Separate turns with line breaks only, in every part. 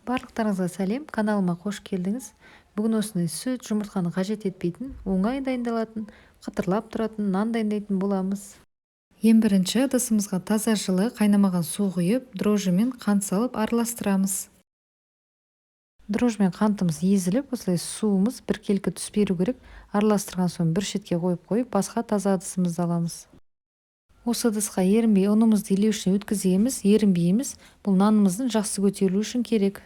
Барлықтарыңызға сәлем, каналыма қош келдіңіз. Бүгін осындай сүт, жұмыртқаны қажет етпейтін, оңай дайындалатын, қытырлап тұратын нан дайындайтын боламыз. Ең бірінші ыдысымызға таза жылы қайнамаған су құйып, дрожжи мен қант салып араластырамыз. Дрожжи мен қантымыз езіліп, осылай суымыз біркелкі түс беру керек. Араластырған соң бір шетке қойып қойып, басқа таза ыдысымызды аламыз. Осы ыдысқа ерінбей ұнымызды елеушіне өткіземіз, ерінбейміз. Бұл нанымыздың жақсы көтерілуі үшін керек.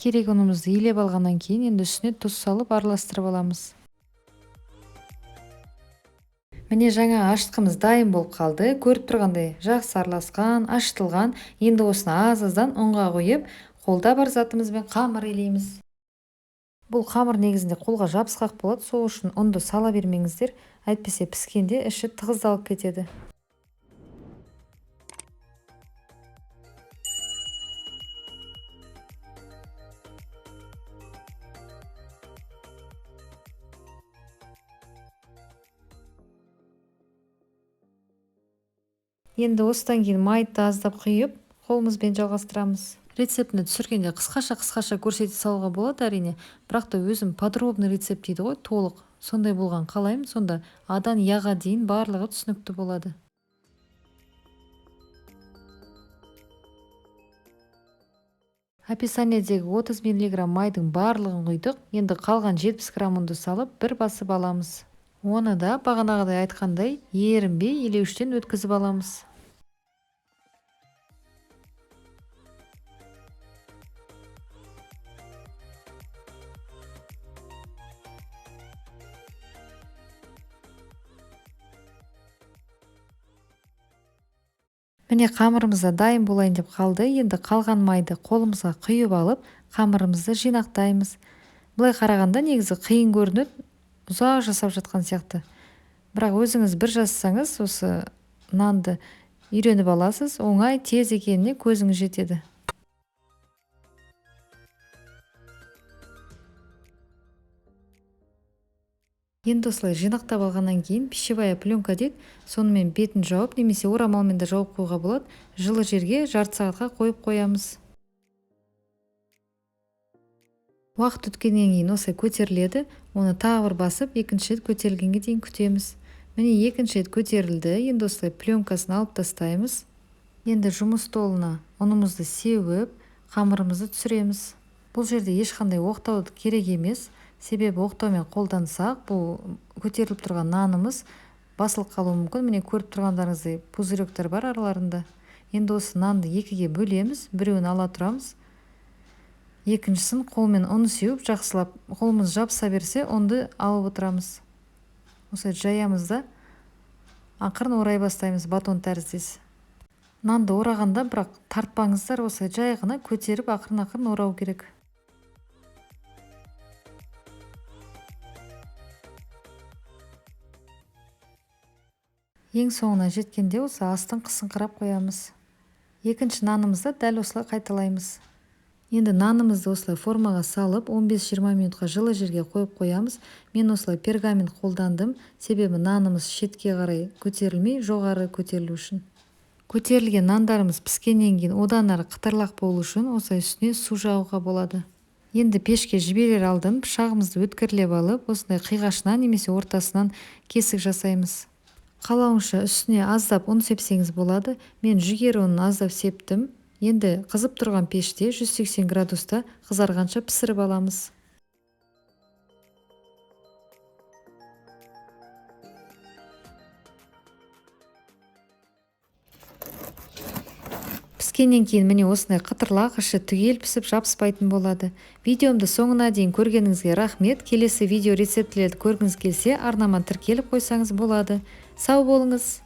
Керек ұнымызды елеп алғаннан кейін енді үстіне тұз салып араластырып аламыз. Міне жаңа ашытқымыз дайын болып қалды. Көріп тұрғандай жақсы араласқан, ашытылған. Енді осыны аз-аздан ұнға құйып, қолда бар затымызбен қамыр илейміз. Бұл қамыр негізінде қолға жабысқақ болады, сол үшін ұнды сала бермеңіздер, әйтпесе піскенде іші тығыздалып кетеді. Енді осыдан кейін майды аздап құйып, қолымызбен жалғастырамыз. Рецептіні түсіргенде қысқаша-қысқаша көрсете салуға болады әрине, бірақ та өзім подробный рецепт дейді ғой, толық. Сондай болған қалаймын, сонда адан яға дейін барлығы түсінікті болады. Описаниедегі 30 миллиграмм майдың барлығын құйдық. Енді қалған 70 грамм ұнды салып, бір басып аламыз. Оны да бағанағыдай айтқандай ерінбей елеуіштен өткізіп аламыз. Міне қамырымыз да дайын болайын деп қалды. Енді қалған майды қолымызға құйып алып, қамырымызды жинақтаймыз. Былай қарағанда негізі қиын көрінеді, ұзақ жасап жатқан сияқты. Бірақ өзіңіз бір жасасаңыз, осы нанды үйреніп аласыз, оңай, тез екеніне көзіңіз жетеді. Енді осылай жинақтап алғаннан кейін пищевая пленка дейді, сонымен бетін жауып немесе орамалмен де жауып қоюға болады. Жылы жерге жарты сағатқа қойып қоямыз. Уақыт өткеннен кейін осылай көтеріледі. Оны тағы бір басып, екінші рет көтерілгенге дейін күтеміз. Міне екінші рет көтерілді. Енді осылай пленкасын алып тастаймыз. Енді жұмыс столына ұнымызды сеуіп, қамырымызды түсіреміз. Бұл жерде ешқандай оқтау керек емес. Себебі оқтаумен қолдансақ, бұл көтеріліп тұрған нанымыз басылып қалуы мүмкін. Міне көріп тұрғандарыңыздай пузыректер бар араларында. Енді осы нанды екіге бөлеміз, біреуін ала тұрамыз. Екіншісін қолмен ұн сеуіп, жақсылап қолымыз жабыса берсе, ұнды алып отырамыз. Осылай жаямыз да ақырын орай бастаймыз батон тәріздес. Нанды орағанда бірақ тартпаңыздар, осылай жай ғана көтеріп ақырын-ақырын орау керек. Ең соңына жеткенде осы астын қысыңқырап қоямыз. Екінші нанымызды дәл осылай қайталаймыз. Енді нанымызды осылай формаға салып, 15-20 минутқа жылы жерге қойып қоямыз. Мен осылай пергамент қолдандым, себебі нанымыз шетке қарай көтерілмей, жоғары көтерілу үшін. Көтерілген нандарымыз піскеннен кейін одан ары қытырлақ болу үшін осылай үстіне су жағуға болады. Енді пешке жіберер алдын пышағымызды өткірлеп алып, осындай қиғашынан немесе ортасынан кесік жасаймыз. Қалауынша үстіне аздап ұн сепсеңіз болады. Мен жүгері ұнын аздап септім. Енді қызып тұрған пеште 180 градуста қызарғанша пісіріп аламыз. Піскеннен кейін міне осындай қытырлақ, іші түгел пісіп жабыспайтын болады. Видеомды соңына дейін көргеніңізге рахмет. Келесі видео рецептілерді көргіңіз келсе, арнама тіркеліп қойсаңыз болады. Сау болыңыз.